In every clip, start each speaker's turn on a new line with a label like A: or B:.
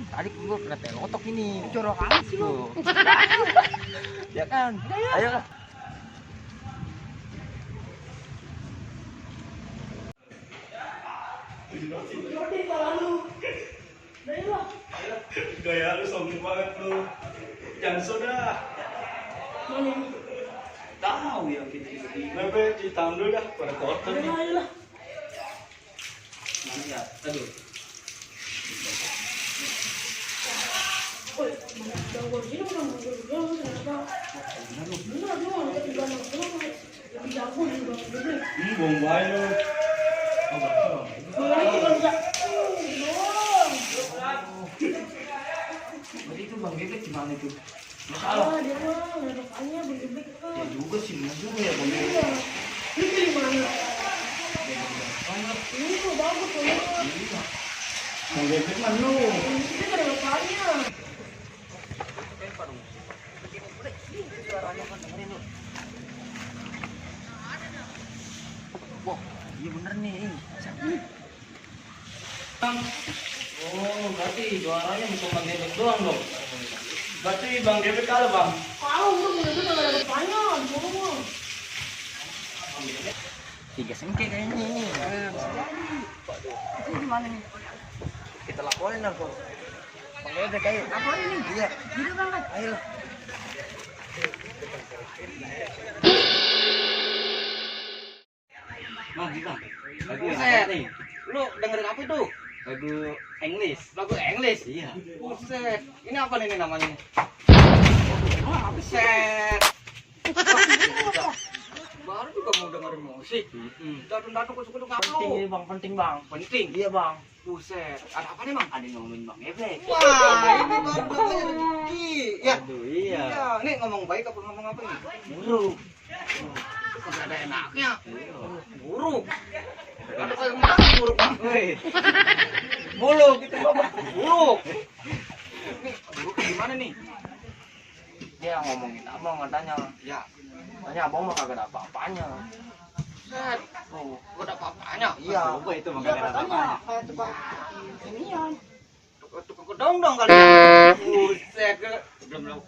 A: Tadi gua kena telotok ini.
B: Jorok amat sih lu.
A: Ya kan? Ayo lah.
C: Gaya lu sombong banget lu. Jangan sudah. Tahu ya kita ini. Lepe di tangan dulu dah pada kotor nih. Nanti ya, aduh. Buang bayi lu. Berarti itu Bang Bebek gimana itu? Masalah.
B: Dia mah ledakannya bebek kan.
C: Ya juga sih, bener juga ya Bang Bebek.
B: Iya. Ini dari mana? Ini tuh bagus tuh.
C: Iya. Bang Bebek mah lu.
B: Ini kan ada bapaknya.
A: Wah, iya bener nih.
C: Oh, berarti juaranya bukan Bang Bebek doang dong. Berarti Bang Bebek kalah Bang.
B: Kalau udah bener-bener ada bapaknya, di bawah.
A: 3 sengke kayaknya ini. Ini gimana nih? Kita laporin lah kok. Bang Bebek ayo. Laporin nih. Iya. Gitu banget. Ayo lah.
C: Bang, Bang. Lagu
A: Buset.
C: nih?
A: Lu dengerin apa itu?
C: Lagu English.
A: Lagu English?
C: Iya.
A: Buset. Ini apa nih namanya? Buset. Baru juga mau dengerin musik. Datang-datang ke suku tukang
C: Penting ini Bang, penting Bang.
A: Penting.
C: Iya Bang.
A: Buset. Ada apa nih, Bang?
C: Ada yang ngomongin Bang Bebek.
A: Wah, ini baru namanya rezeki. Ya.
C: Aduh, iya.
A: Iya, ini ngomong baik apa ngomong apa nih?
C: Buruk.
A: Kok ada enaknya?
C: Iya.
A: Buruk. Ada kayak ngomong buruk, Bang.
C: Woi.
A: Buruk gitu, Bang. Buruk. Nih, buruk gimana nih?
C: Dia ngomongin abang katanya.
A: Ya,
C: Tanya abang mah kagak ada apa-apanya.
A: set.
C: Oh,
A: Gak ada apa-apanya.
C: iya. Coba itu
B: Iya katanya kayak tukang inian.
A: Tukang kedong-dong kali ya. Buset. Belum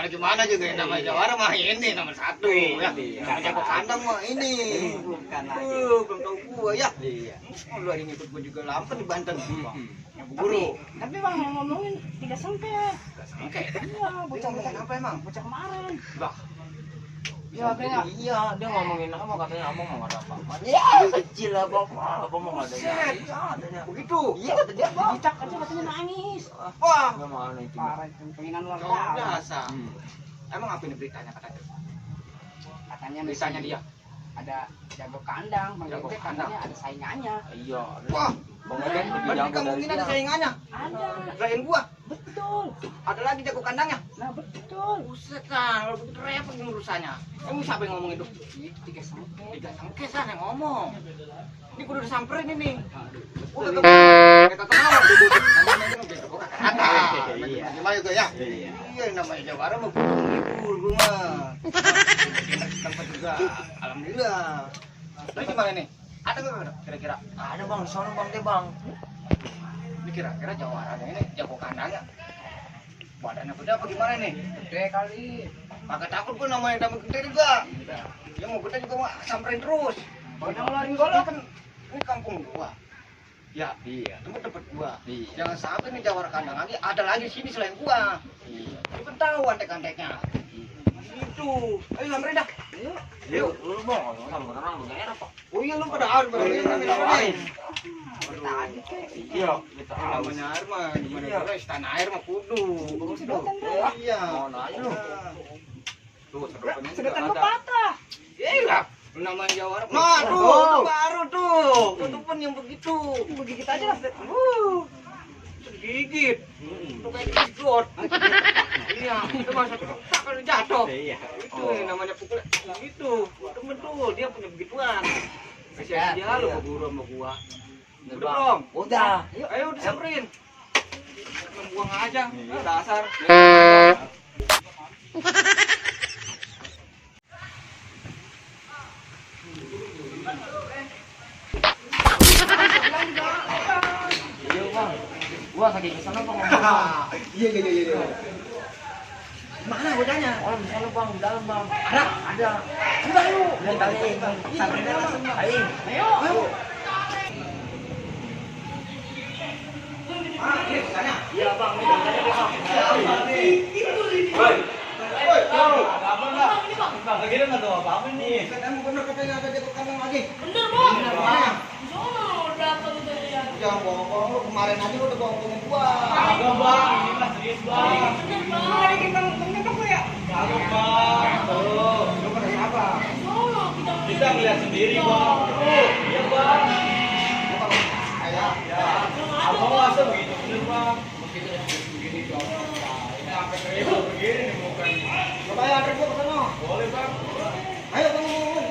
A: gimana juga yang namanya jawara mah ini nomor 1 ya. Yang jago kandang mah ini.
C: Bukan lagi.
A: Belum tahu gua ya.
C: Iya.
A: Lu ada ngikut gua juga lama di Banten. Yang
B: Guru.
A: buru.
B: Tapi Bang yang ngomongin 3 sengket.
A: Oke.
B: Iya,
A: Bocah
B: bocah
A: apa emang?
B: bocah kemarin.
A: Lah,
B: Ya kayaknya
C: Iya, dia ngomongin apa katanya abang mau ada apa-apa.
B: ya
C: Kecil abang mah, abang mau ada.
A: Buset.
C: Iya, adanya.
A: begitu.
C: Iya, kata dia bang.
B: dicak aja katanya nangis.
A: Wah,
C: Gimana itu?
B: Parah, penginan luar
A: luar
B: biasa.
A: biasa. Emang apa ini beritanya katanya?
B: Katanya
A: Beritanya dia.
B: ada jago kandang, Bang
A: Jago
B: Bebek
A: kandang.
B: katanya ada saingannya.
C: Iya.
A: Wah,
C: Bang Bebek lebih
A: berarti
C: jago dari
A: kemungkinan ada
C: dia.
A: saingannya.
B: Ada.
A: Selain gua,
B: Betul.
A: ada lagi jago kandangnya.
B: Nah, betul.
A: Buset kan, kalau begitu repot nih urusannya. Emang siapa yang ngomong itu?
B: Itu 3 sengket.
A: 3 sengkes kan yang ngomong. Ini kudu disamperin ini. Gua
C: Betul.
A: kagak kenal. Namanya kan udah jago kata.
C: Iya.
A: Gimana juga ya?
C: Iya.
A: Iya, namanya jawara mah libur gua mah. Tempat juga. Alhamdulillah. Tapi gimana nih? Ada nggak kira-kira?
C: Ada bang, sono bang dia bang.
A: Ini kira-kira jawaranya ini jago kandangnya. Badannya gede apa gimana nih?
B: Gede kali.
A: Kagak takut gua namanya tamu gede juga. Ya mau gede juga mah samperin terus.
B: Udah ngeluarin
A: Gua
B: golok.
A: kan ini kampung gua. Ya,
C: Iya.
A: tempat gua.
C: Iya.
A: Jangan sampai nih jawara kandang lagi ada lagi sini selain gua.
C: Iya.
A: Lu kan tahu antek-anteknya. Gitu. Ayo samperin dah.
B: Yuk.
C: Yuk, lu bang, sama orang lu enak pak.
A: Oh iya lu pada air pada
C: Iya,
A: minum
C: lain.
B: Kita aja kek.
C: Iya, kita
A: namanya air mah gimana
C: Iya.
A: juga istana air mah kudu.
B: Sedotan tuh.
A: Iya.
C: Mau nanya lu.
A: Tuh sedotannya juga
B: Sedotan
A: ada.
B: pepatah.
A: Iya. Namanya jawara. Nah,
C: Oh.
A: tuh baru tuh. Itu pun yang begitu.
B: Begigit aja lah.
A: Gigit. Itu kayak digigit. Iya, itu masuk tak kalau jatuh.
C: Iya.
A: Itu yang namanya pukul gitu. Temen tuh dia punya begituan. Kasih aja lu mau guru sama gua. Udah belum?
C: Udah.
A: Ayo disamperin. buang aja. Dasar.
C: Iya bang, gua saking kesana bang ngomong.
A: Iya. Mana bocahnya?
C: Oh di sana bang, di dalam bang.
A: Ada.
C: Udah yuk. Lihat kali bang. Sampai langsung bang. Ayo. Iya bang, ini bang. Bang, lagi ada nggak apa-apa nih?
A: Bener katanya ada jatuh kandang lagi.
B: Bener, Bang. Di sono dapat udah lihat.
A: Jangan bohong-bohong lu kemarin aja lu udah bohongin gua.
C: Kagak bang, ini mah serius bang.
B: Bener, Bang. Ini kita nonton ya.
C: Kagak bang. Tuh,
A: Lu pada siapa?
B: Sono
C: kita ngeliat sendiri bang. Iya bang.
A: Lu kalau kayak
C: Ya, abang masa begitu bener bang. Begini dong. Ini sampai keribu begini nih mukanya.
A: coba ya antar gua ke sana.
C: Boleh bang.
A: Ayo bangun.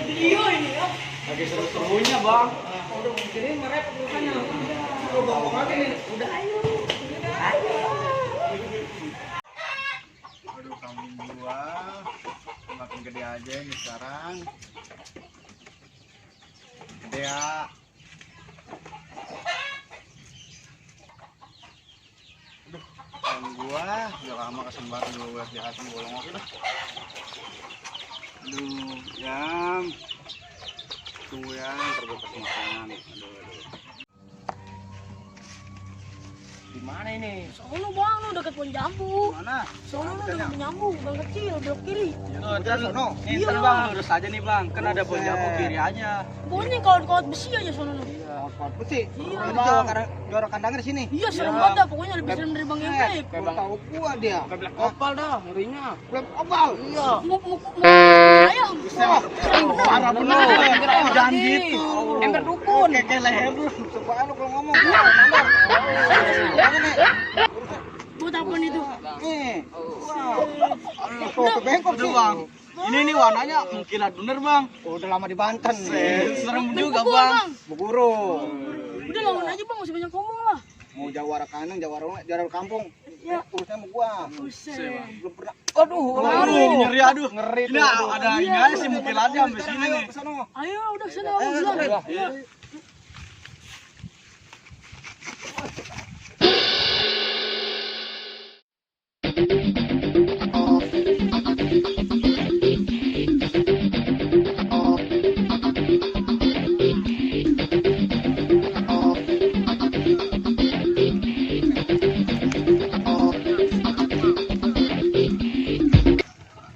B: video ini ya.
C: Lagi seru-serunya bang.
A: Udah jadi merepot urusannya. Lu bohong lagi nih. Udah ayo.
D: Aduh kambing gua makin gede aja ini sekarang. Gede ya. Aduh, kambing gua udah lama kesempatan gua buat jahatin bolong oke dah. Aduh, yang tunggu ya, ntar gua kasih makan. Aduh.
C: Di mana ini?
B: Sono, Bang, lu dekat pohon jambu.
D: Mana?
B: Sono lu dekat pohon jambu, Bang kecil, belok kiri.
D: Udah sono.
B: Nih, ntar, Bang,
D: lurus aja nih bang, kan ada pohon jambu kiri aja.
B: Pokoknya kaut-kaut besi aja sono lu.
A: Apa putih?
B: Iya,
A: Ini
B: Bang.
A: juara kandangnya di sini.
B: Iya, serem banget dah, pokoknya lebih serem dari Bang Yempek.
A: Gua tahu gua dia.
C: Black opal dah, ngerinya.
A: Klub opal.
B: Iya. Mau ayam.
A: Parah bener.
D: Oh, jangan gitu.
B: Ember dukun.
D: Kayak leher lu.
A: Coba lu kalau ngomong. Mandor. Jangan nih.
B: Buat apa itu?
A: Nih. Tuh, ke bengkok sih.
D: Bang. Ini nih warnanya mengkilat bener bang.
A: Udah lama di Banten.
D: Serem juga
B: Bukul,
D: bang.
A: Bu Guru.
B: Udah lawan aja, Bang, masih banyak ngomong lah.
A: Mau jawara kandang, jawara kampung.
B: Ya.
A: Urusnya sama gua.
B: Buset.
A: Belum pernah.
B: Aduh,
D: Aduh, nyeri aduh.
A: Ngeri
D: Ini ada ini aja sih mengkilatnya sampai sini nih.
A: Ke sono.
B: Ayo, udah sana, duluan. Iya.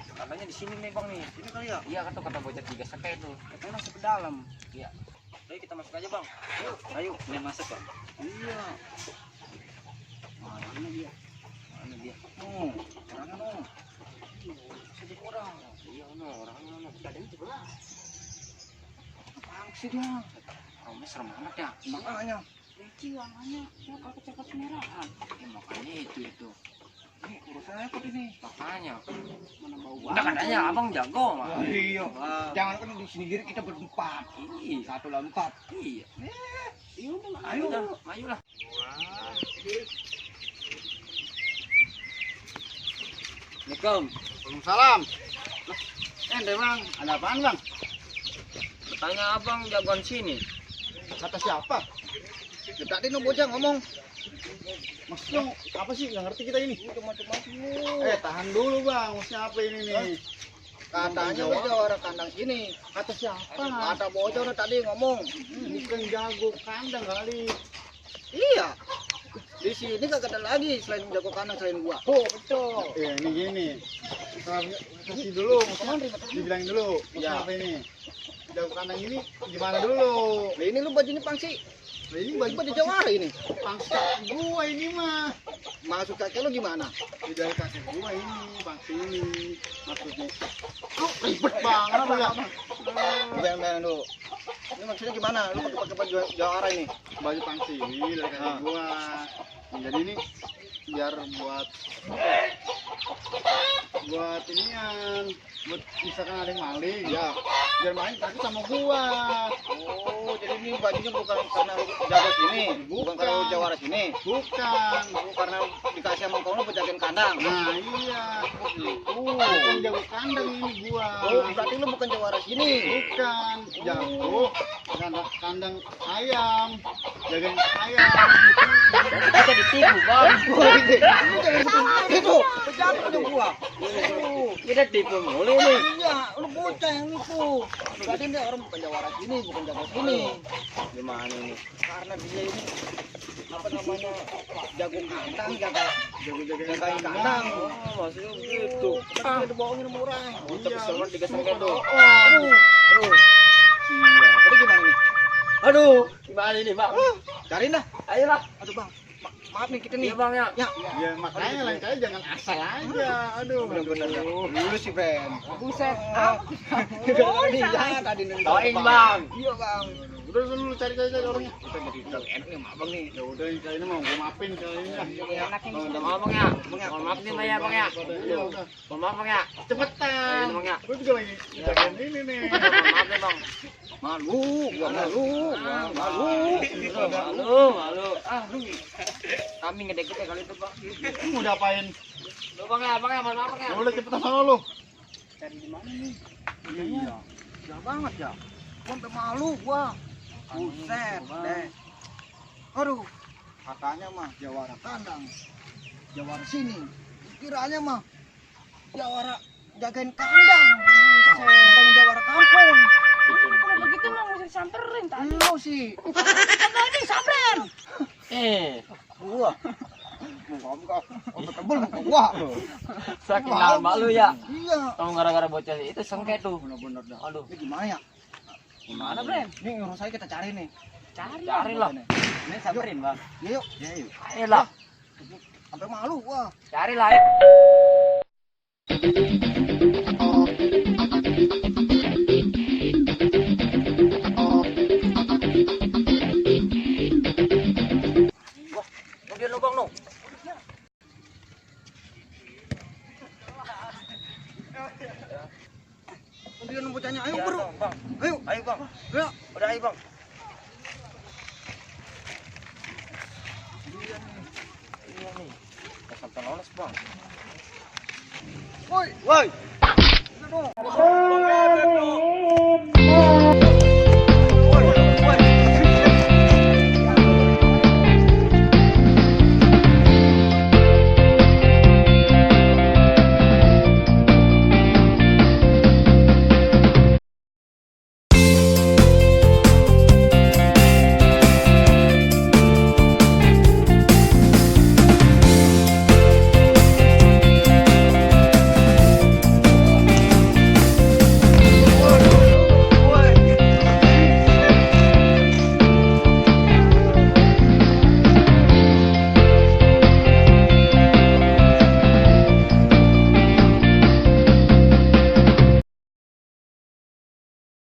C: Katanya di sini nih bang nih.
A: Ini kali ya.
C: Iya kata bocah 3 seket tuh.
A: Katanya masuk ke dalam.
C: Iya. Ayo kita masuk aja bang. Ayo, ini masuk bang.
A: Iya.
C: Mana dia? Mana dia?
A: Orangnya no.
C: Sedih orang. Iya no, orangnya no. Badannya sebelah.
A: Apaan sih dia?
C: Orangnya serem banget ya.
A: Makanya.
B: Kecil warnanya, cakep merahan.
C: Ya, makanya itu.
A: Ini urusannya apa ini?
C: Makanya.
A: Mana bau
C: Udah katanya abang jago mah.
A: Iya. Jangan kan di sini diri kita berempat.
C: Iya.
A: Satu lawan empat.
C: Iya.
A: Iya,
C: Ayo dah, maju lah.
D: Assalamualaikum. Waalaikumsalam. Ente bang, ada apaan bang?
C: Tanya abang jagoan sini.
A: Kata siapa?
D: Tadi no bocah ngomong. Maksudnya apa sih? Nggak ngerti kita ini.
A: Macam-macam.
D: Tahan dulu bang. Maksudnya apa ini nih?
A: Katanya lu jawara kandang sini.
D: Kata siapa?
A: Kata bocor tadi ngomong.
D: Bukan jago kandang kali.
A: Iya. Di sini kagak ada lagi selain jago kandang selain gua. Oh, betul.
D: Iya ini gini. Kasih dulu. Maksudnya dibilangin dulu. Maksudnya
A: Ya.
D: apa ini? Jago kandang ini gimana dulu?
A: Nah, ini lu bajunya pangsi.
D: Nah, ini
A: Baju pada jawara ini.
D: pangsa gua ini mah.
A: Masuk kaki lu gimana?
D: Di dari kaki gua ini, pangsi ini. Maksudnya. Ribet banget apa ya?
A: Bayang-bayang dulu. Ini maksudnya gimana? Lu pakai baju jawara ini?
D: Baju pangsi ini dari kaki gua. Jadi ini biar buat inian, buat misalkan ada yang maling ya, biar main takut sama gua.
A: Oh, jadi ini bajunya bukan karena lu jago sini, bukan karena lu jawara sini.
D: Bukan.
A: Oh, karena dikasih sama kamu buat jagain kandang.
D: Nah iya,
A: Oh,
D: bukan jago kandang ini gua.
A: oh, berarti lu bukan jawara sini.
D: Bukan, jago kandang ayam, jagain ayam.
C: Kita ditipu, Bang.
A: Itu, pejabat tuh gua.
C: Kita tipu mulai nih.
A: Iya, lu bocah yang nipu. Berarti dia orang bukan jawara sini, bukan jago sini.
C: Gimana ini?
A: Karena dia ini apa namanya jago kandang, jagain kandang.
C: Oh, maksudnya gitu.
A: Tapi dia dibohongin sama orang.
C: Tapi semua digesek tuh.
A: Aduh, tadi gimana nih?
C: Aduh, gimana ini, Bang?
A: Cariin dah.
C: Ayolah.
A: Aduh bang, maaf nih kita nih.
C: Iya, Bang ya.
A: Ya,
D: Ya makanya lain kali jangan asal aja. Aduh,
A: bener-bener dah. Dulu sih Ben.
B: Buset.
A: Iya, tadi nih.
C: Doain, Bang.
A: Iya bang.
D: udah dulu cari orangnya.
A: Kita jadi udah enak nih sama abang nih.
D: Ya udah kali ini mau gua maafin kali ini.
B: Enak ini.
C: Oh, Bang ya. Mohon maaf nih, Bang ya, Bang ya.
D: Ya udah.
C: Mohon maaf, Bang ya.
D: Cepetan.
C: Bang ya.
D: Gua juga lagi jagain ini nih.
C: Mohon maaf nih, Bang.
A: Malu, gua malu, malu.
C: Malu. Ah, lu. Kami ngedeket kali itu, Bang.
D: Lu mau diapain?
C: Lu, Bang ya, mohon maaf, Bang ya.
D: Ya udah cepetan sana lu.
A: Cari di mana nih? Iya. Jauh banget ya. Gua sampai malu gua. Buset deh. Aduh, katanya mah jawara kandang, jawara sini. Kiranya mah jawara jagain kandang. Bukan jawara kampung.
B: Kalau begitu mah mesti samperin tadi.
A: Lu sih.
B: Tadi samperin.
A: Gua. Muka tebel muka gua.
C: Saking malu ya.
A: Iya.
C: Kamu gara-gara bocah itu sengket tuh.
A: Bener-bener dah.
C: Aduh,
A: Ini gimana ya?
C: gimana, Bren?
A: Nih urus saya kita cari nih.
C: Cari lah. Ini samperin, Bang.
A: Yuk. Ya yuk.
C: Ayolah,
A: Sampai malu gua.
C: cari lah. Ayo. Wah, kemudian lubang no.
A: Kemudian bocahnya, ayo
C: Ya,
A: bro.
C: Bang.
A: Ayo.
C: Ayo, Bang.
A: Ayo.
C: Udah, ayo, Bang. Iya nih. Kita sampai lolos, Bang.
A: Woi. Woi. Aduh.